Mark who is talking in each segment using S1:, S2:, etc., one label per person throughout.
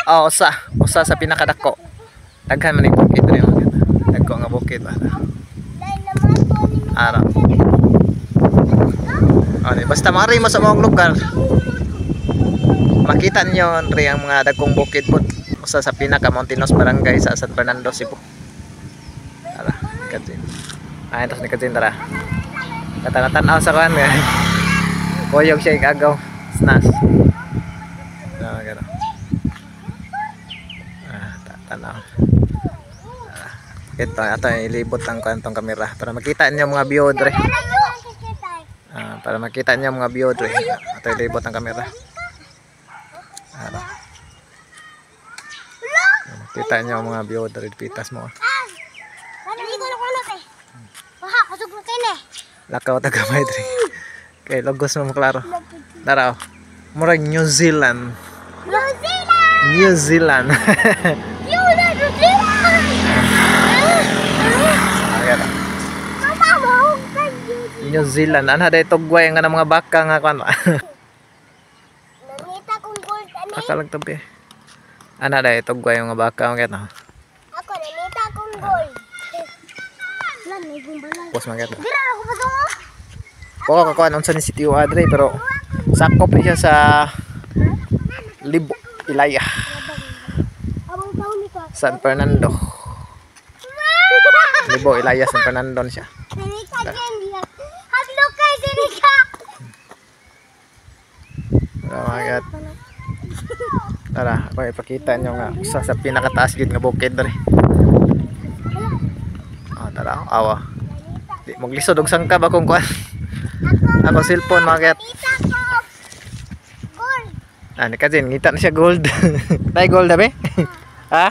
S1: Oh, usa, usa sa pinakadako. Daghan man ni bukid diri mga kayat. Dagko nga bukid ba. Ara. Oh, di, basta mari mo sa mga lugar. Makita niyo diri ang mga dagkong bukid po. Usa sa pinaka mountainous barangay sa San Fernando, Cebu. Tara, Kajin. Ay, tos ni Kajin, tara. Katana-tanaw sa kuan. Koyog siya ikagaw. Snas. Ah, gano. Ah, tanaw. Ah, ito, ato ilibot ang kuan tong kamera para makita niyo mga view dre. Ah, para makita niyo mga view dre. Ato ilibot ang kamera. Ara. Makita niyo mga view dre pitas mo. Lakaw ta gamay dre. Kay logos mo klaro. Tara. Oh. Murag New Zealand.
S2: New Zealand!
S1: New Zealand.
S2: New Zealand!
S1: Ayan. New Zealand. Ana day tugway nga mga baka nga kuan.
S2: Nangita kong gold ani.
S1: Baka lang tabi. Ana day tugway nga baka mga no.
S2: Ako nangita kong gold. Lan may gumbalay.
S1: Pos mga to.
S2: Dira ako pa.
S1: Ko kakuan unsa ni Sitio Adre pero sakop ni siya sa Libo Ilaya, San Fernando. Libo Ilaya, San Fernando ni siya.
S2: Hadlok kay sinika.
S1: Tara mga. Tara, ako ipakita nyo nga usa sa pinakataas gid nga bukid diri. Ah, tara, awa. Di maglisod og sangka ba kung kuan. Ako cellphone mga kat.
S2: Gold.
S1: Ah, ni Kajin, ngita na siya gold. Tay gold abi? Ha?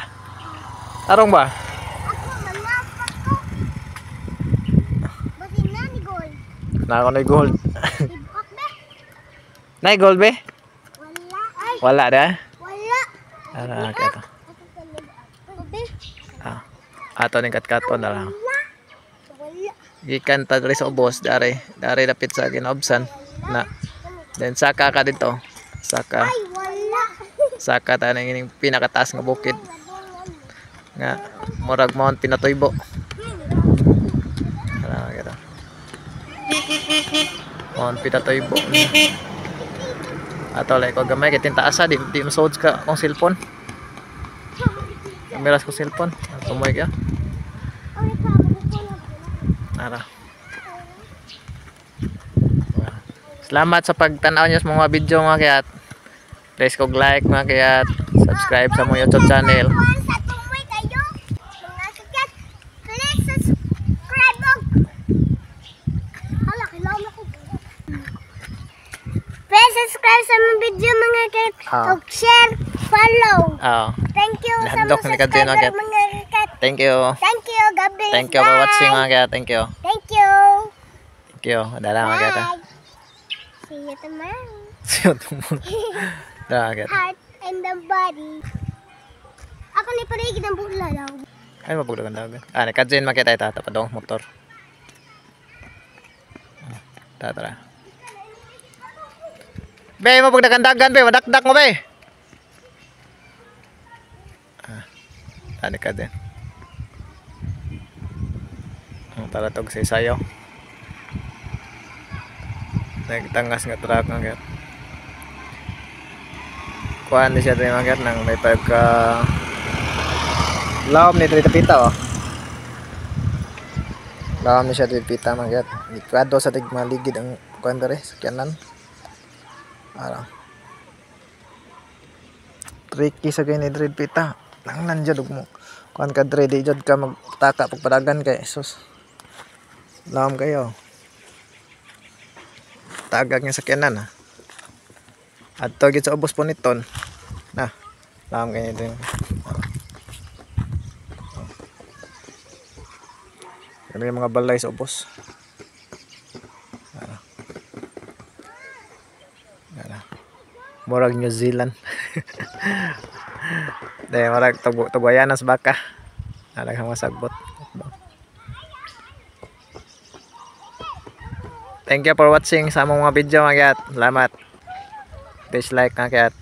S1: Tarong ba?
S2: Ako manapa ko. Basin na ni gold.
S1: Na ako na gold.
S2: Ibok be.
S1: Nay gold be?
S2: Wala. Ay,
S1: Wala da.
S2: wala.
S1: Ara kato.
S2: Be.
S1: Ah. Ato ning katkaton na lang.
S2: Wala. Wala.
S1: Gikan ta diri sa ubos, dari, dari dapit sa ginaobsan na. Then saka ka dito. Saka,
S2: Ay, wala.
S1: saka ta ning ining pinakataas nga bukid nga murag Mount Pinatubo. Ara kita. Mount Pinatubo. Ato lay ko gamay kay tintaasa di di masuod ka akong cellphone. Kamera sa cellphone. Tumoy ka. Ara. Salamat sa pagtanaw niyo sa mga video mga kayat. Please kog like mga kayat, subscribe sa mong YouTube channel.
S2: Sa tumoy kayo, mga kakat, please subscribe og. Hala, kailangan ko. Please subscribe sa mga video mga kakat.
S1: Ah.
S2: Og share, follow.
S1: Ah,
S2: Thank you sa
S1: Nahadlok
S2: mga
S1: ni Kadin, mga
S2: subscriber
S1: kakat.
S2: mga kakat.
S1: Thank you.
S2: Thank you. God bless.
S1: Thank you for. watching
S2: Bye.
S1: mga kayat. Thank you.
S2: Thank you.
S1: Thank you. Dala mga kayat.
S2: Bye. See you tomorrow.
S1: See you tomorrow. Dala mga kayat.
S2: Heart and the body. Ako ni paligid ang bula lang.
S1: Ay, mapagdagan dagan. Ah, nakadyan makita ita. Tapadong motor. Ah, tara, tara. Be, mapagdagan dagan, be. Madakdak mo, be. Ah, tani ka din. Ang tara tog sa isayo. Nagtangas nga truck nga gat. Kuan ni siya diri mga gat nang may pagka lawom ni diri pita oh. Lawom ni siya diri pita mga gat. Likwado sa tig maligid ang kuan diri sakyanan. Ara. Tricky sa gani diri pita. Nang nandiyan ug mo. Kuan ka diri di jud ka magtaka pagpadagan kay sus. Lawom kayo. Tagag nga sakyanan ha. Adto gid sa ubos po niton. Na. Lawom kayo diri. Kani yung mga balay sa ubos. Ara. Ara. Murag New Zealand. Dahil murag tugwayanan sa baka. Nalang mga sagbot. Thank you for watching sa among mga video mga kayat. Salamat. Please like mga kayat.